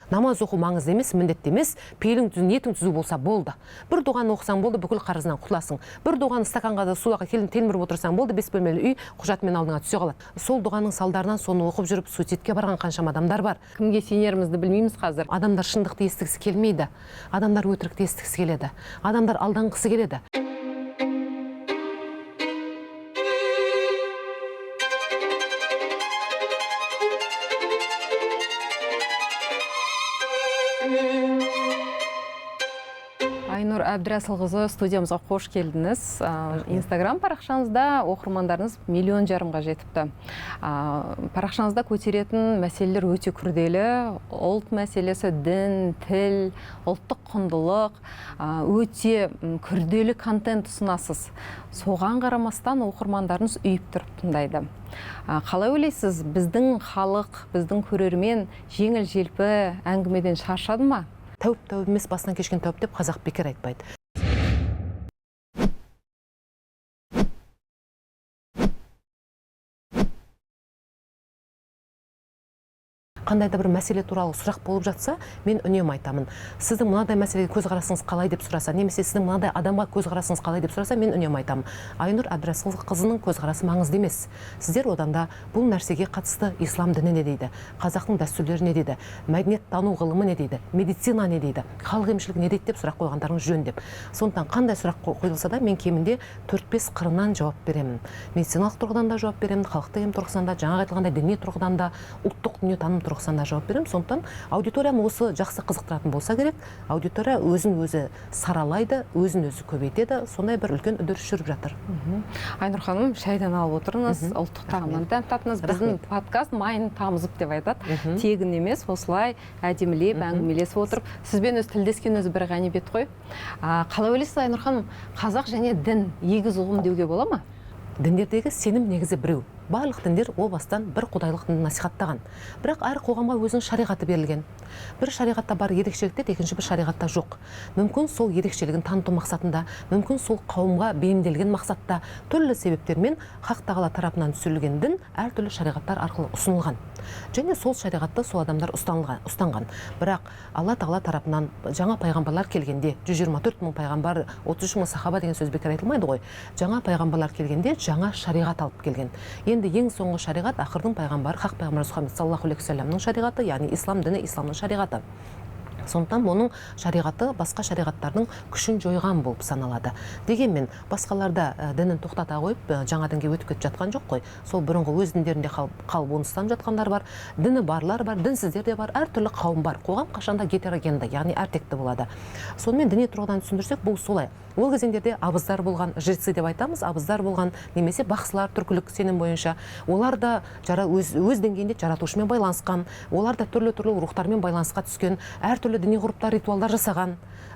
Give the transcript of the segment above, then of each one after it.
Намаз оқу маңызды емес, міндетті емес, пейілің түзу, ниетің түзу болса болды. Бір дұғаны оқысаң болды, бүкіл қарызынан құтыласың. Бір дұғаны стаканға да суға телміріп отырсаң болды, 5 бөлмелі үй құжатымен алдыңа түсе қалады. Сол дұғаның салдарынан соны оқып жүріп суицидке барған қаншама адамдар бар. Кімге сенерімізді білмейміз қазір. Адамдар шындықты естігісі келмейді. Адамдар өтірікті естігісі келеді. Адамдар алданғысы келеді. Айнұр Әбдірасылқызы, студиямызға қош келдіңіз. Инстаграм парақшаңызда оқырмандарыңыз 1,5 миллионға жетіпті. Парақшаңызда көтеретін мәселелер өте күрделі. Ұлт мәселесі, дін, тіл, ұлттық құндылық, өте күрделі контент ұсынасыз. Соған қарамастан оқырмандарыңыз үйіп тұрып тыңдайды. Қалай ойлайсыз, біздің халық, біздің көрермен жеңіл желпі әңгімеден шаршады ма? Тәуіп тәуіп емес, басынан кешкен тәуіп деп қазақ бекер айтпайды. Қандай да бір мәселе туралы сұрақ болып жатса, мен үнемі айтамын. Сіздің мынадай мәселеге көзқарасыңыз қалай деп сұраса, немесе сіздің мынадай адамға көзқарасыңыз қалай деп сұраса, мен үнемі айтамын. Айнұр Әбдірасылқызының көзқарасы маңызды емес. Сіздер одан да бұл нәрсеге қатысты ислам діні не дейді, қазақтың дәстүрлері не дейді, мәдениеттану ғылымы не дейді, медицина не дейді, халық емшілігі не дейді деп сұрақ қойғандарыңыз жөн деп. Сондықтан қандай сұрақ қойылса да, мен кемінде 4-5 қырынан жауап беремін. Медициналық тұрғыдан да жауап беремін, халықтық ем тұрғысынан да, жаңа айтылғандай діни тұрғыдан да, ұлттық дүниетаным тұрғысынан да жауап беремін. Сондықтан аудиторияны осы жақсы қызықтыратын болса керек. Аудитория өзін өзі саралайды, өзін өзі көбейтеді. Сондай бір үлкен үдеріс жүріп жатыр. Айнұр ханым, шайдан алып отырыңыз, ұлттық тағамнан дәм татыңыз. Біздің подкаст майын тамызып деп айтады. Тегін емес, осылай әдемілеп әңгімелесіп отырып, сізбен өз тілдескен өзі бір ғанибет қой. Қалай ойлайсыз, Айнұр ханым, қазақ және дін егіз ұғым деуге бола ма? Діндердегі сенім негізі біреу. Барлық діндер о бастан бір құдайлық дінді насихаттаған. Бірақ әр қоғамға өзінің шариғаты берілген. Бір шариғатта бар ерекшеліктер екінші бір шариғатта жоқ. Мүмкін сол ерекшелігін таныту мақсатында, мүмкін сол қауымға бейімделген мақсатта түрлі себептермен Хақ Тағала тарапынан түсірілген дін әртүрлі шариғаттар арқылы ұсынылған. Және сол шариғатты сол адамдар ұстанған. Бірақ Алла Тағала тарапынан жаңа пайғамбарлар келгенде, 124 мың пайғамбар, 33 мың сахаба деген сөз бекер айтылмайды ғой. Жаңа пайғамбарлар келгенде жаңа шариғат алып келген. Енді ең соңғы шариғат ақырдың пайғамбары Хақ пайғамбар Мұхаммед саллаллаху алейхи уассаламның шариғаты, яғни ислам діні, исламның шариғаты. Сондықтан оның шариғаты басқа шариғаттардың күшін жойған болып саналады. Дегенмен басқаларда дінін тоқтата қойып, жаңа дінге өтіп кетіп жатқан жоқ қой. Сол бұрынғы өз діндерінде қалып оны ұстанып жатқандар бар, діні барлар бар, дінсіздер де бар, әртүрлі қауым бар. Қоғам қашанда гетерогенді, яғни әртекті болады. Сонымен діни тұрғыдан түсіндірсек, бұл солай. Ол кезеңдерде абыздар болған, жрецы деп айтамыз, абыздар болған, немесе бақсылар түркілік сенім бойынша. Олар да өз деңгейінде жаратушымен байланысқан, олар да түрлі-түрлі рухтармен байланысқа түскен, әртүрлі діни ғұрыптар, ритуалдар жасаған.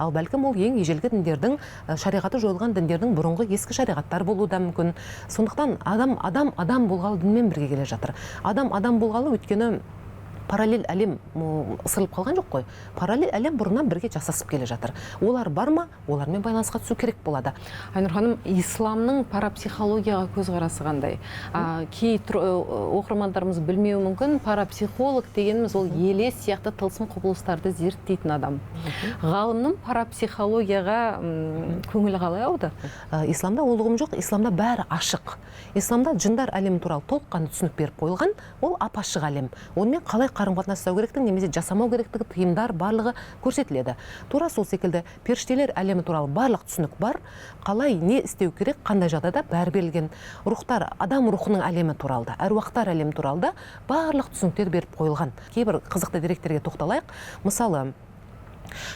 Ал бәлкім ол ең ежелгі діндердің, шариғаты жойылған діндердің бұрынғы ескі шариғаттар болуы да мүмкін. Сондықтан адам болғалы дінмен бірге келе жатыр. Адам адам болғалы, өйткені параллель әлем ысырылып қалған жоқ қой. Параллель әлем бұрыннан бірге жасасып келе жатыр. Олар бар ма? Олармен байланысқа түсу керек болады. Айнұр ханым, исламның парапсихологияға көзқарасы қандай? Кей оқырмандарымыз білмеуі мүмкін, парапсихолог дегеніміз ол елес сияқты тылсым құбылыстарды зерттейтін адам. Ғалымның парапсихологияға көңілі қалай ауды? Исламда ол ұғым жоқ, исламда бәрі ашық. Исламда жындар әлемі туралы толыққанды түсінік беріп қойылған, ол ап-ашық әлем. Онымен қалай қарым-қатынас жасау керектігі немесе жасамау керектігі, тыйымдар барлығы көрсетіледі. Тура сол секілді періштелер әлемі туралы барлық түсінік бар. Қалай не істеу керек, қандай жағдайда бәрі берілген. Рухтар, адам рухының әлемі туралы да, әруақтар әлемі туралы да барлық түсініктер беріп қойылған. Кейбір қызықты деректерге тоқталайық. Мысалы,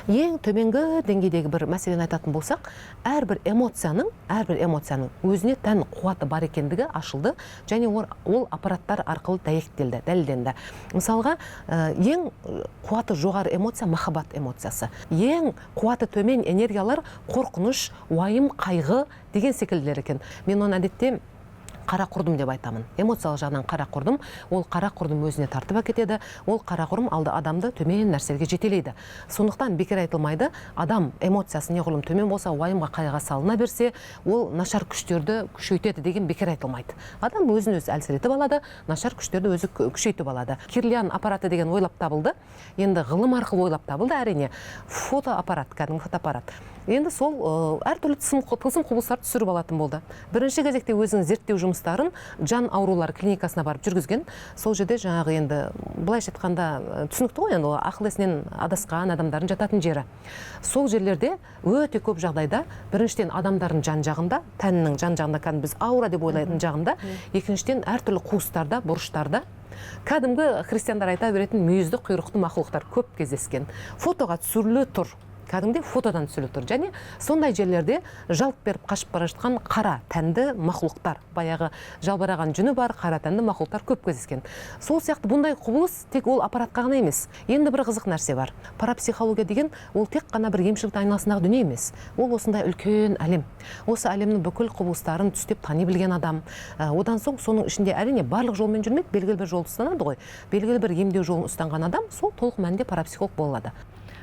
ең төменгі деңгейдегі бір мәселені айтатын болсақ, әрбір эмоцияның өзіне тән қуаты бар екендігі ашылды және ол аппараттар арқылы дәйектелді, дәлелденді. Мысалға, ең қуаты жоғары эмоция махаббат эмоциясы. Ең қуаты төмен энергиялар қорқыныш, уайым, қайғы деген секілділер екен. Мен оны әдетте Қара құрдым деп айтамын. Эмоциялық жағынан қара құрдым. Ол қара құрдым өзіне тартып әкетеді. Ол қара құрым алды адамды төмен нәрселерге жетелейді. Сондықтан бекер айтылмайды, адам эмоциясы неғұрлым төмен болса, уайымға, қайғыға салына берсе, ол нашар күштерді күшейтеді деген бекер айтылмайды. Адам өзін өзі әлсіретіп алады, нашар күштерді өзі күшейтіп алады. Кирлиан аппараты деген ойлап табылды. Енді ғылым арқылы ойлап табылды, әрине. Фотоаппарат, кәдімгі фотоаппарат. Енді сол әртүрлі тылсым құбылыстарды түсіріп алатын болды. Бірінші кезекте өзінің зерттеу жұмыстарын жан аурулары клиникасына барып жүргізген. Сол жерде жаңағы енді былайша айтқанда түсінікті ғой, енді ол ақыл есінен адасқан адамдардың жататын жері. Сол жерлерде өте көп жағдайда біріншіден адамдардың жан жағында, тәннің жан жағында, кәдімгі біз аура деп ойлайтын жағында, екіншіден әртүрлі қуыстарда, бұрыштарда кәдімгі христиандар айта беретін мүйізді құйрықты мақұлықтар көп кездескен. Фотоға түсірілі тұр. Кәдімгідей фотодан түсіріліп тұр. Және сондай жерлерде жалт беріп қашып бара жатқан қара тәнді мақұлықтар, баяғы жалбараған жүні бар қара тәнді мақұлықтар көп кездескен. Сол сияқты бұндай құбылыс тек ол аппаратқа ғана емес. Енді бір қызық нәрсе бар. Парапсихология деген ол тек қана бір емшіліктің айналасындағы дүние емес. Ол осындай үлкен әлем. Осы әлемнің бүкіл құбылыстарын түстеп тани білген адам. Одан соң соның ішінде әрине барлық жолмен жүрмейді, белгілі бір жолды ұстанады ғой. Белгілі бір емдеу жолын ұстанған адам сол толық мәнінде парапсихолог бола алады.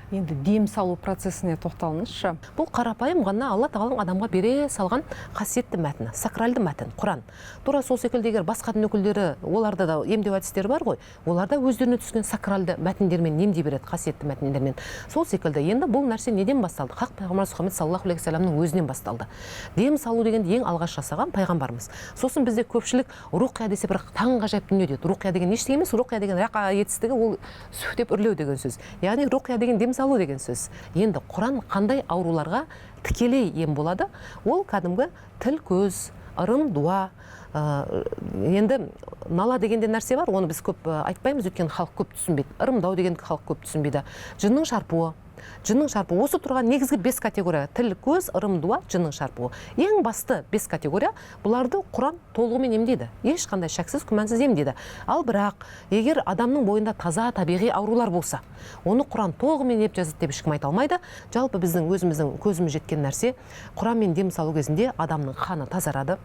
Енді дем салу процесіне тоқталыңызшы. Бұл қарапайым ғана Алла тағаланың адамға бере салған қасиетті мәтіні, сакральды мәтін, Құран. Тура сол секілді егер басқа дін өкілдері, оларда да емдеу әдістері бар ғой, олар да өздеріне түскен сакральды мәтіндермен емдей береді, қасиетті мәтіндермен. Сол секілді енді бұл нәрсе неден басталды? Хақ пайғамбарымыз Мұхаммед саллаллаху алейхи уассаламның өзінен басталды. Дем салу дегенді ең алғаш жасаған пайғамбарымыз. Сосын бізде көпшілік руқия десе бір таңғажайып дүние дейді. Руқия деген ештеңе емес, руқия деген рақа етістігі ол сүф деп үрлеу деген сөз. Яғни руқия деген дем салу деген сөз. Енді Құран қандай ауруларға тікелей ем болады? Ол кәдімгі тіл, көз, ырым, дуа. Енді нала дегенде нәрсе бар, оны біз көп айтпаймыз, өйткені халық көп түсінбейді. Ырымдау деген халық көп түсінбейді. Жынның шарпуы. Жынның шарпуы. Осы тұрған негізгі 5 категория: тіл, көз, ырым, дуа, жынның шарпуы. Ең басты 5 категория, бұларды Құран толығымен емдейді. Ешқандай шәксіз, күмәнсіз емдейді. Ал бірақ егер адамның бойында таза табиғи аурулар болса, оны Құран толығымен еп жазады деп ешкім айта алмайды. Жалпы біздің өзіміздің көзіміз жеткен нәрсе, Құранмен дем салу кезінде адамның қаны тазарады,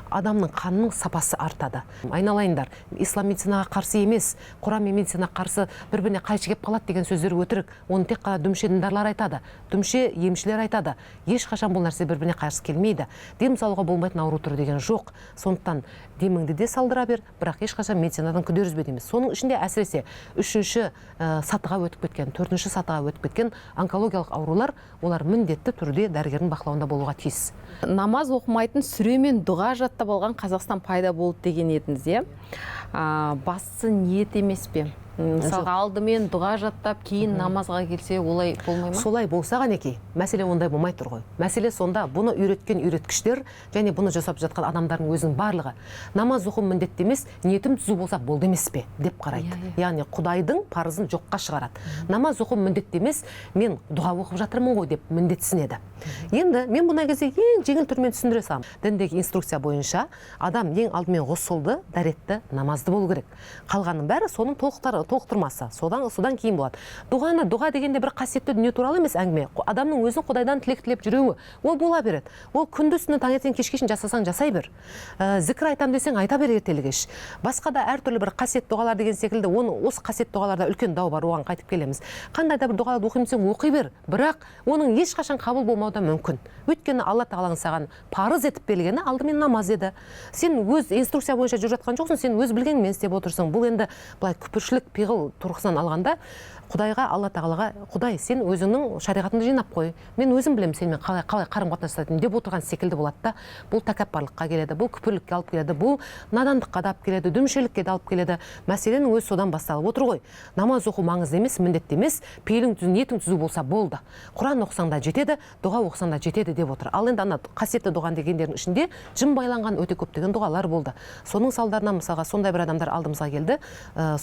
адамның қанының сапасы артады. Айналайындар, ислам медицинаға қарсы емес, Құран мен медицинаға қарсы бір-біріне қайшы келіп қалады деген сөздер өтірік. Оны тек қана дүмше діндарлар айтады, дүмше емшілер айтады. Ешқашан бұл нәрсе бір-біріне қарсы келмейді. Дем салуға болмайтын ауру түрі деген жоқ. Сондықтан деміңді де салдыра бер, бірақ ешқашан медицинадан күдер үзбе дейміз. Соның ішінде әсіресе үшінші сатыға өтіп кеткен, төртінші сатыға өтіп кеткен онкологиялық аурулар, олар міндетті түрде дәрігердің бақылауында болуға тиіс. Намаз оқымайтын, сүре мен дұға жаттап алған Қазақстан пайда болды деген едіңіз, иә? Бастысы ниет емес пе? Мысалға, алдымен дұға жаттап, кейін намазға келсе, олай болмай ма? Солай болса қанекей, мәселе ондай болмай тұр ғой. Мәселе сонда, бұны үйреткен үйреткіштер және бұны жасап жатқан адамдардың өзінің барлығы намаз оқу міндетті емес, ниетім түзу болса болды емес пе деп қарайды. Яғни Құдайдың парызын жоққа шығарады. Намаз оқу міндетті емес, мен дұға оқып жатырмын ғой деп міндетсінеді. Енді мен бұны кезде ең жеңіл түрмен түсіндіре саламын. Діндегі инструкция бойынша адам ең алдымен ғұсылды, дәретті, намазды болу керек. Қалғанның бәрі соның толықтырмасы. Содан кейін болады. Дұға дегенде бір қасиетті дүние туралы емес әңгіме. Адамның өзін Құдайдан тілек тілеп жүруі, ол бола береді. Ол күндіз түні таңертең кешке шейін жасасаң жасай бер. Зікір айтам десең айта бер ертелі кеш. Басқа да әртүрлі бір қасиетті дұғалар деген секілді, оны осы қасиетті дұғаларда үлкен дау бар, оған қайтып келеміз. Қандай да бір дұғаларды оқимын десең оқи бер, бірақ оның ешқашан қабыл болмауы да мүмкін. Өйткені Алла тағаланың саған парыз етіп бергені алдымен намаз еді. Сен өз инструкция бойынша жүріп жатқан жоқсың, сен өз білгеніңмен істеп отырсың. Бұл енді былай күпіршілік пиғыл тұрғысынан алғанда Құдайға, Алла тағалаға, Құдай, сен өзіңнің шариғатыңды жинап қой, мен өзім білемін сенімен қалай қарым-қатынас жасайтынымды деп отырған секілді болады да. Бұл тәкаппарлыққа келеді, бұл күпірлікке алып келеді, бұл надандыққа да алып келеді, дүмшелікке де алып келеді. Мәселенің өзі содан басталып отыр ғой. Намаз оқу маңызды емес, міндетті емес, пейілің түзу, ниетің түзу болса болды. Құран оқысаң да жетеді, дұға оқысаң да жетеді деп отыр. Ал енді ана қасиетті дұға дегендердің ішінде жын байланған өте көптеген дұғалар болды. Соның салдарынан мысалға сондай бір адамдар алдымызға келді.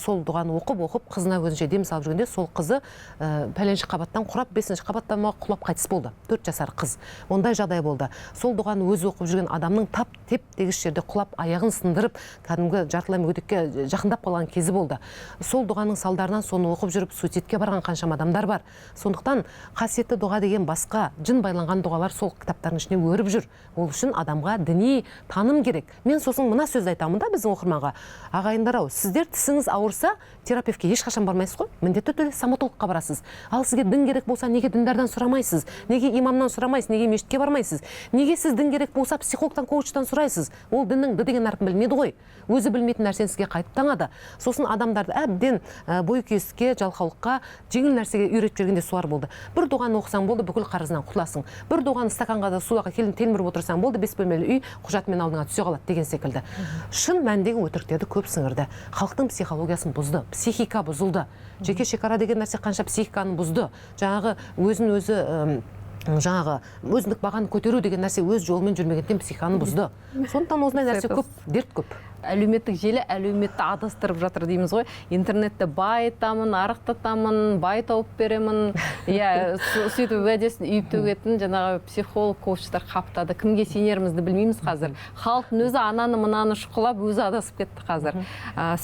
Сол дұғаны оқып, оқып қызына өзінше дем салып жүргенде сол Сол қызы пәленші қабаттан құрап, 5-ші қабаттан құлап қайтыс болды. 4 жасар қыз. Ондай жағдай болды. Сол дұғаны өзі оқып жүрген адамның тап теп-тегіс жерде құлап, аяғын сындырып, кәдімгі жартылай мүгедекке жақындап қалған кезі болды. Сол дұғаның салдарынан соны оқып жүріп суицидке барған қаншама адамдар бар. Сондықтан қасиетті дұға деген басқа, жын байланған дұғалар сол кітаптардың ішіне өріп жүр. Ол үшін адамға діни таным керек. Мен сосын мына сөзді айтамын да біздің оқырманға. Ағайындар ау, сіздер тісіңіз ауырса, терапевтке ешқашан бармайсыз ғой, міндетті түрде стоматологқа барасыз. Ал сізге дін керек болса, неге діндардан сұрамайсыз? Неге имамнан сұрамайсыз? Неге мешітке бармайсыз? Неге сіз дін керек болса, психологтан, коучтан сұрайсыз? Ол діннің д деген әрпін білмейді ғой. Өзі білмейтін нәрсені сізге қайтып таңады. Сосын адамдарды әбден бойкүйестікке, жалқаулыққа, жеңіл нәрсеге үйретіп жүргенде солар болды. Бір дұғаны оқысаң болды, бүкіл қарызынан құтыласың. Бір дұғаны стаканға да суға телміріп отырсаң болды, 5 бөлмелі үй құжатымен алдыңа түсе қалады деген секілді. Шын мәніндегі өтіріктерді көп сіңірді. Халықтың психологиясын бұзды, психика бұзылды. Жеке шекара деген нәрсе қанша психиканы бұзды. Жаңағы өзін өзі жаңағы өзіндік бағаны көтеру деген нәрсе өз жолымен жүрмегендіктен психиканы бұзды. Сондықтан осындай нәрсе көп, дерт көп. Әлеуметтік желі әлеуметті адастырып жатыр дейміз ғой. Интернетті байытамын, арықтатамын, бай тауып беремін. Иә, сөйтіп уәдесін үйіп төгетін жаңағы психолог, коучтар қаптады. Кімге сенерімізді білмейміз қазір. Халықтың өзі ананы мынаны шұқылап өзі адасып кетті қазір.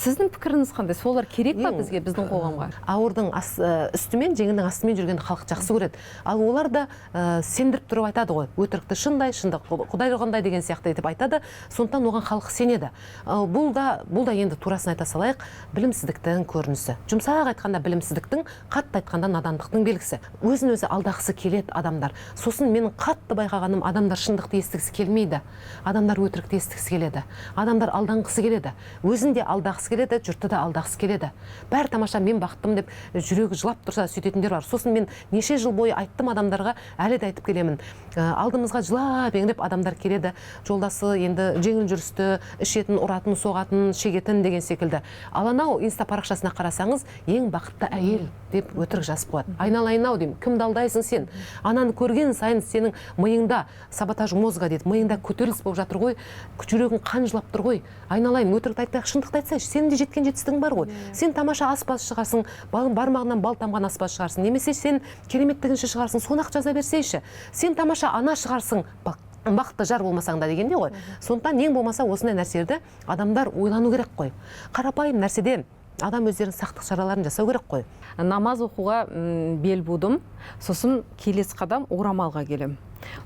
Сіздің пікіріңіз қандай? Солар керек па бізге, біздің қоғамға? Ауырдың үстімен, жеңілдің астымен жүргенді халық жақсы көреді. Ал олар да сендіріп тұрып айтады ғой. Өтірікті шындай, шындық Құдай ұрғандай деген сияқты етіп айтады. Сондықтан оған халық сенеді. Бұл да енді турасын айта салайық, білімсіздіктің көрінісі. Жұмсақ айтқанда білімсіздіктің, қатты айтқанда надандықтың белгісі. Өзін өзі алдағысы келеді адамдар. Сосын менің қатты байқағаным, адамдар шындықты естігісі келмейді. Адамдар өтірікті естігісі келеді. Адамдар алданғысы келеді. Өзін де алдағысы келеді, жұртты да алдағысы келеді. Бәрі тамаша, мен бақыттым деп жүрегі жылап тұрса сөйтетіндер бар. Сосын мен неше жыл бойы айттым адамдарға, әлі де айтып келемін. Алдымызға жылап еңіреп адамдар келеді. Жолдасы енді жеңіл жүрісті, ішетін, ұратын, соғатын, шегетін деген секілді. Ал анау инста парақшасына қарасаңыз, ең бақытты әйел деп өтірік жазып қояды. Айналайын ау деймін, кімді алдайсың сен? Ананы көрген сайын сенің миыңда саботаж мозга дейді, миыңда көтеріліс болып жатыр ғой, жүрегің қан жылап тұр ғой. Айналайын, өтірікті айтпай-ақ шындықты айтсайшы, сенің де жеткен жетістігің бар ғой. Сен тамаша аспаз шығарсың, бармағынан бал тамған аспаз шығарсың, немесе сен керемет тігінші шығарсың, соны ақ жаза берсейші. Сен тамаша ана шығарсың, бақытты жар болмасаң да дегенде ғой. Сондықтан ең болмаса осындай нәрселерді адамдар ойлану керек қой. Қарапайым нәрседе адам өздерінің сақтық шараларын жасау керек қой. Намаз оқуға бел будым, сосын келесі қадам орамалға келем.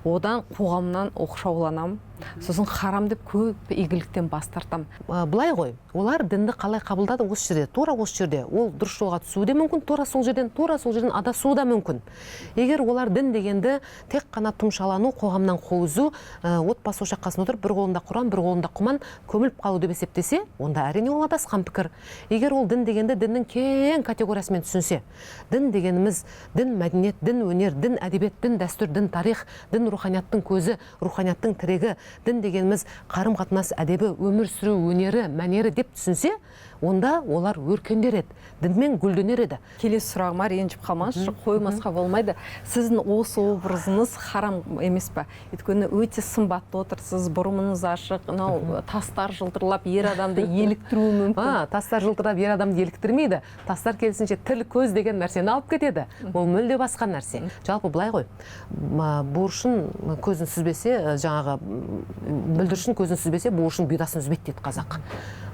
Одан қоғамнан оқшауланам, сосын харам деп көп игіліктен бас тартам. Былай ғой, олар дінді қалай қабылдады осы жерде, тура осы жерде. Ол дұрыс жолға түсуі де мүмкін, тура сол жерден адасуы да мүмкін. Егер олар дін дегенді тек қана тұмшалану, қоғамнан қол үзу, отбасы ошақ қасында отырып, бір қолында Құран, бір қолында құман көміліп қалу деп есептесе, онда әрине ол адасқан пікір. Егер ол дін дегенді діннің кең категориясымен түсінсе, дін дегеніміз дін мәдениет, дін өнер, дін әдебиет, дін дәстүр, дін тарих, дін руханияттың көзі, руханияттың тірегі, дін дегеніміз қарым-қатынас әдебі, өмір сүру өнері, мәнері деп түсінсе, онда олар өркендер еді, дінмен гүлденер еді. Келесі сұрағыма ренжіп қалмаңызшы, қоймасқа болмайды. Сіздің осы образыңыз харам емес па? Өйткені өте сымбатты отырсыз, бұрымыңыз ашық, мынау тастар жылтырлап ер адамды еліктіруі мүмкін. Тастар жылтырап ер адамды еліктірмейді. Тастар келісінше тіл көз деген нәрсені алып кетеді. Ол мүлде басқа нәрсе. Жалпы былай ғой, буыршын көзін сүзбесе, жаңағы бүлдіршін көзін сүзбесе, буыршын бұйдасын үзбейді дейді қазақ.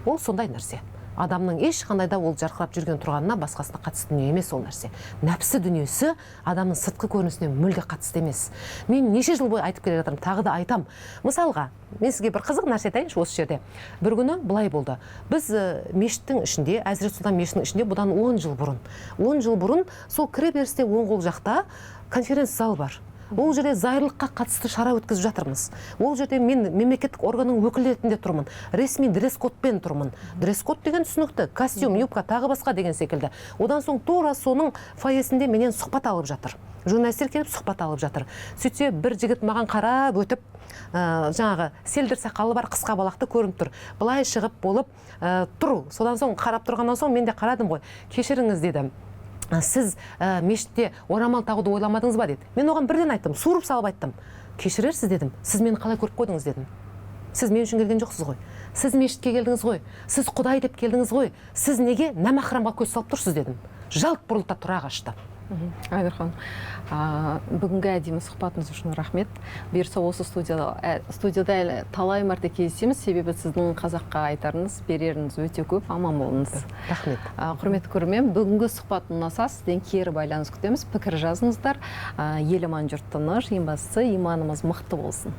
Ол сондай нәрсе. Адамның ешқандай да ол жарқырап жүрген тұрғанына басқасына қатысты дүние емес ол нәрсе. Нәпсі дүниесі адамның сыртқы көрінісіне мүлде қатысты емес. Мен неше жыл бойы айтып келе жатырмын, тағы да айтам. Мысалға, мен сізге бір қызық нәрсе айтайыншы осы жерде. Бір күні былай болды. Біз мешіттің ішінде, Әзірет Сұлтан мешітінің ішінде бұдан 10 жыл бұрын. 10 жыл бұрын сол кіреберісте оң қол жақта конференц-зал бар. Ол жерде зайырлыққа қатысты шара өткізіп жатырмыз. Ол жерде мен мемлекеттік органның өкілі ретінде тұрмын. Ресми дресс-кодпен тұрмын. Дресс-код деген түсінікті, костюм, юбка, тағы басқа деген секілді. Одан соң тура соның фойесінде менен сұхбат алып жатыр. Журналистер келіп сұхбат алып жатыр. Сөйтсе бір жігіт маған қарап өтіп, жаңағы селдір сақалы бар қысқа балақты көрініп тұр. Былай шығып болып тұр. Содан соң қарап тұрғаннан соң мен де қарадым ғой. Кешіріңіз дедім. Сіз мешітте орамал тағуды ойламадыңыз ба деді. Мен оған бірден айттым, суырып салып айттым. Кешірерсіз дедім, сіз мені қалай көріп қойдыңыз дедім. Сіз мен үшін келген жоқсыз ғой. Сіз мешітке келдіңіз ғой. Сіз Құдай деп келдіңіз ғой. Сіз неге нәмахрамға көз салып тұрсыз дедім. Жалт бұрылды да тұра қашты. Айнұр ханым, бүгінгі әдемі сұхбатыңыз үшін рахмет. Бұйырса, осы студияда әлі талай мәрте кездесеміз, себебі сіздің қазаққа айтарыңыз, береріңіз өте көп. Аман болыңыз. Рахмет. Құрметті көрермен, бүгінгі сұхбат ұнаса, сізден кері байланыс күтеміз, пікір жазыңыздар. Ел аман, жұрт тыныш, ең бастысы иманымыз мықты болсын.